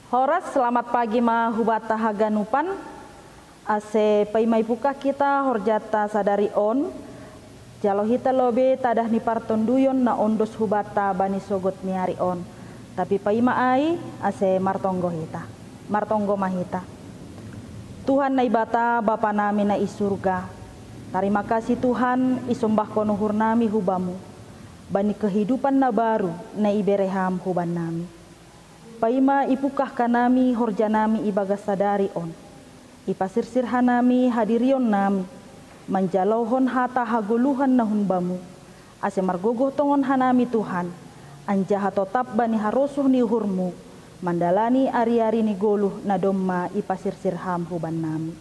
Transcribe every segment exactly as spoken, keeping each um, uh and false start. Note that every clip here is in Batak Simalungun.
Horas, selamat pagi ma hubata haganupan. Ase paima ipukah kita horjata sadari on, jalo hita lobe tadah ni partonduyon na ondos hubata bani sogot ni ari on. Tapi paima ai, ase martonggo hita. Martonggo ma hita. Tuhan Naibata, Bapa nami na i surga, tarima kasih Tuhan, isombahkon uhur nami hubamu bani kehidupan na baru na ibere ham huban nami. Paima ipukah hanami horja nami ibagas sadari on, ipasirsir hanami hadirion nami, manjalohon hata hagoluhan na hun bamu, ase margogoh tongon hanami Tuhan, anjaha totap bani harosuh ni uhurmu, mandalani ari-ari ni goluh na domma ipasirsir ham huban nami.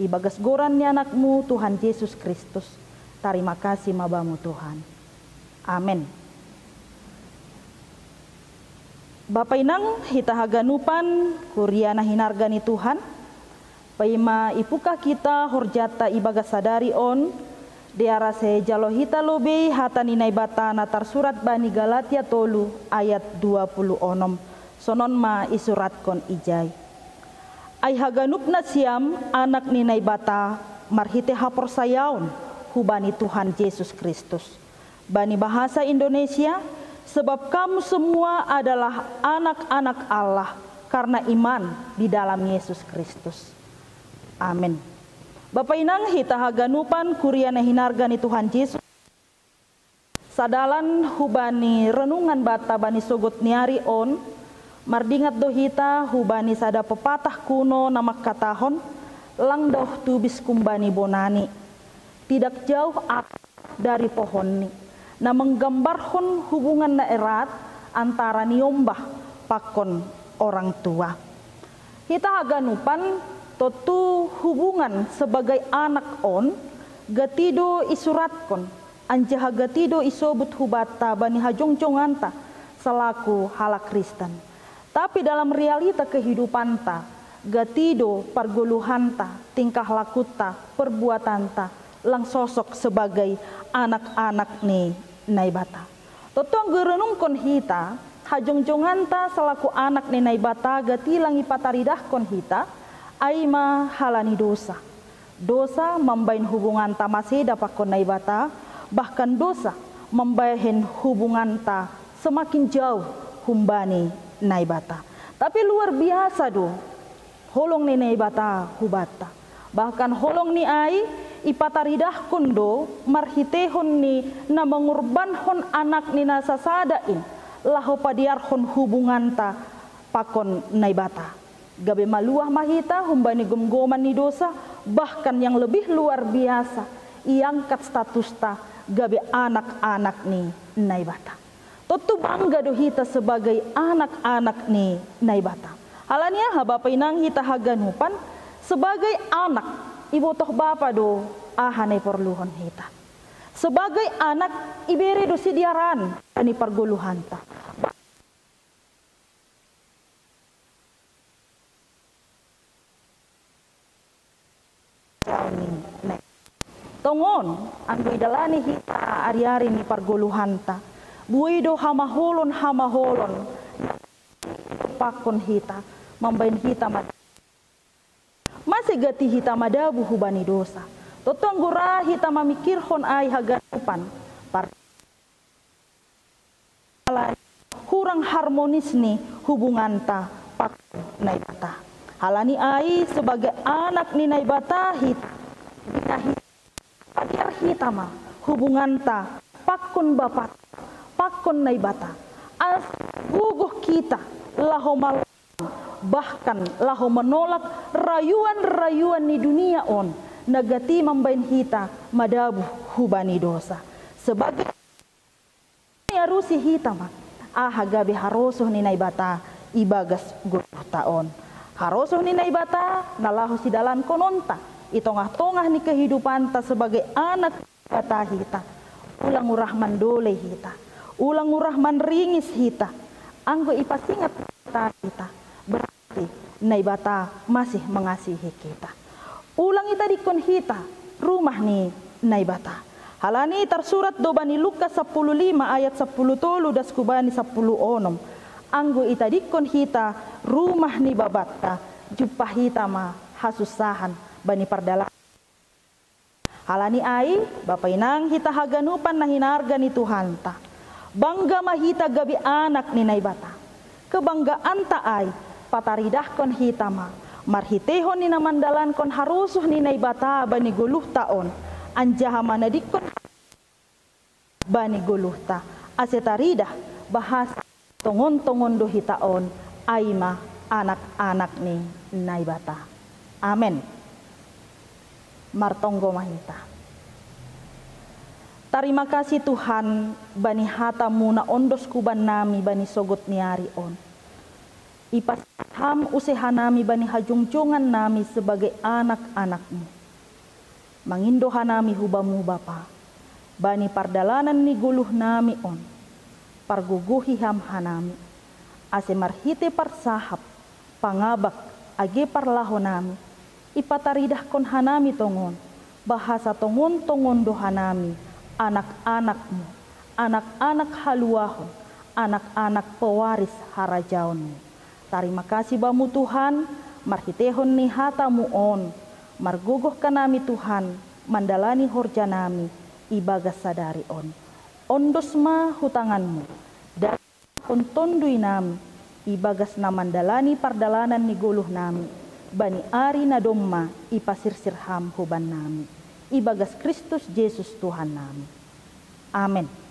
Ibagas goran ni anakmu Tuhan Jesus Kristus, tarima kasih ma bamu Tuhan. Amen. Bapa inang hita haganupan, kuria na hinarga ni Tuhan, paima ipukah kita horjata ibagas sadari on, dear ase jalo hita lobei hata ni Naibata na tarsurat bani Galatia tolu ayat dua puluh onom, sonon ma isuratkon ijai. Ai haganup nasiam anak ni Naibata marhite haporsayaon hubani Tuhan Jesus Kristus. Bani bahasa Indonesia, sebab kamu semua adalah anak-anak Allah karena iman di dalam Yesus Kristus. Amin. Bapa inang hita haganupan, kuria na hinarga ni Tuhan Jesus. Sadalan hubani renungan banta bani sogot ni ari on, mardingat do hita hubani sada pepatah kuno na mangkatahon, lang daoh tubis kumbani bonani, tidak jauh akar dari pohonni, na menggambarhon hubungan na erat antara niombah pakon orang tua. Hita haganupan, tontu hubungan sebagai anak on gati do isuratkon, anjaha gati do isobut hubanta bani hajongjonganta selaku halak Kristen. Tapi dalam realita kehidupanta, gati do pargoluhanta, tingkah lakunta, perbuatanta, lang sosok sebagai anak-anak ni Naibata. Tontu anggo irenungkon hita, hajongjonganta selaku anak ni Naibata gati lang ipataridahkon hita, ai ma halani dosa. Dosa mambahen hubunganta maseda pakon Naibata, bahkan dosa mambahen hubunganta semakin jauh humbani Naibata. Tapi luar biasa do holong ni Naibata hubanta. Bahkan holongni ai ipataridahkon do marhiteihon ni na mangurbanhon anakni na sasada in, laho padearhon hubunganta pakon Naibata. Gabe maluah ma hita humbani gomgoman ni dosa, bahkan yang lebih luar biasa, iangkat statusta gabe anak-anak ni Naibata. Tontu bangga do hita sebagai anak-anak ni Naibata. Halani aha, bapa inang hita haganupan, sebagai anak, ibotoh bapa do aha na iporluhon hita. Sebagai anak, ibere do sidearan ni pargoluhanta. Tongon, anggo idalani hita ari-ari ni pargoluhanta, buei do hamaholon-hamaholon pakon hita, mambahen hita mad-, mase gati hita madabuh hubani dosa. Tontu anggo ra hita mamikirhon ai haganupan, par-, hurang harmonis ni hubunganta pakon Naibata. Halani ai sebagai anak ni Naibata hita, hita, hita, padear hita ma hubunganta pakon bapa, pakon Naibata. Asa gogoh hita laho mal-, bahkan laho manolak rayuan-rayuan ni dunia on, na gati mambahen hita madabuh hubani dosa. Sebagai iarusi hita ma aha gabe harosuh ni Naibata ibagas goluhta on. Harosuh ni Naibata na laho sidalankononta i tongah-tongah ni kehidupanta sebagai anak Naibata hita. Ulang urah mandolei hita. Ulang urah manringis hita. Anggo ipasingat Naibata hita, berarti Naibata masih mengasihi kita. Ulang itadingkon hita rumah ni Naibata. Halani tarsurat do bani Lukas sampulu lima ayat sampulu tolu das hubani sampulu onom. Anggo itadingkon hita rumah ni Babanta, jumpa hita ma hasunsahan bani pardalanan. Halani ai, Bapa inang hita haganupan na hinarga ni Tuhanta, bangga ma hita gabe anak ni Naibata. Kebanggaanta ai pataridahkon hita ma marhitehon ni na mandalankon harosuh ni Naibata bani goluhta on, anjaha manadingkon bani goluhta, ase taridah bahasa tongon-tongon do hita on, ai ma anak-anak ni Naibata. Amen. Martonggo ma hita. Tarima kasih Tuhan bani hata-Mu na ondos huban nami bani sogot ni ari on. Ipas Ham use hanami bani hajongjongan nami sebagai anak-anak-Mu. Mangindo hanami hu Bamu Bapa, bani pardalanan ni goluh nami on, pargogohi Ham hanami, ase marhite parsahap, pangabak, age parlaho nami, ipataridahkon hanami tongon, bahasa tongon-tongon do hanami, anak-anak-Mu, anak-anak haluahon, anak-anak pewaris harajaon-Mu. Tarima kasih Bamu Tuhan, marhitehon ni hata-Mu on, margogoh hanami Tuhan, mandalani horja nami ibagas sadari on. Ondos ma hu tangan-Mu, dan Tondui nami, ibagas na mandalani pardalanan ni goluh nami, bani ari na domma ipasirsir Ham huban nami, ibagas Kristus Jesus Tuhan nami. Amen.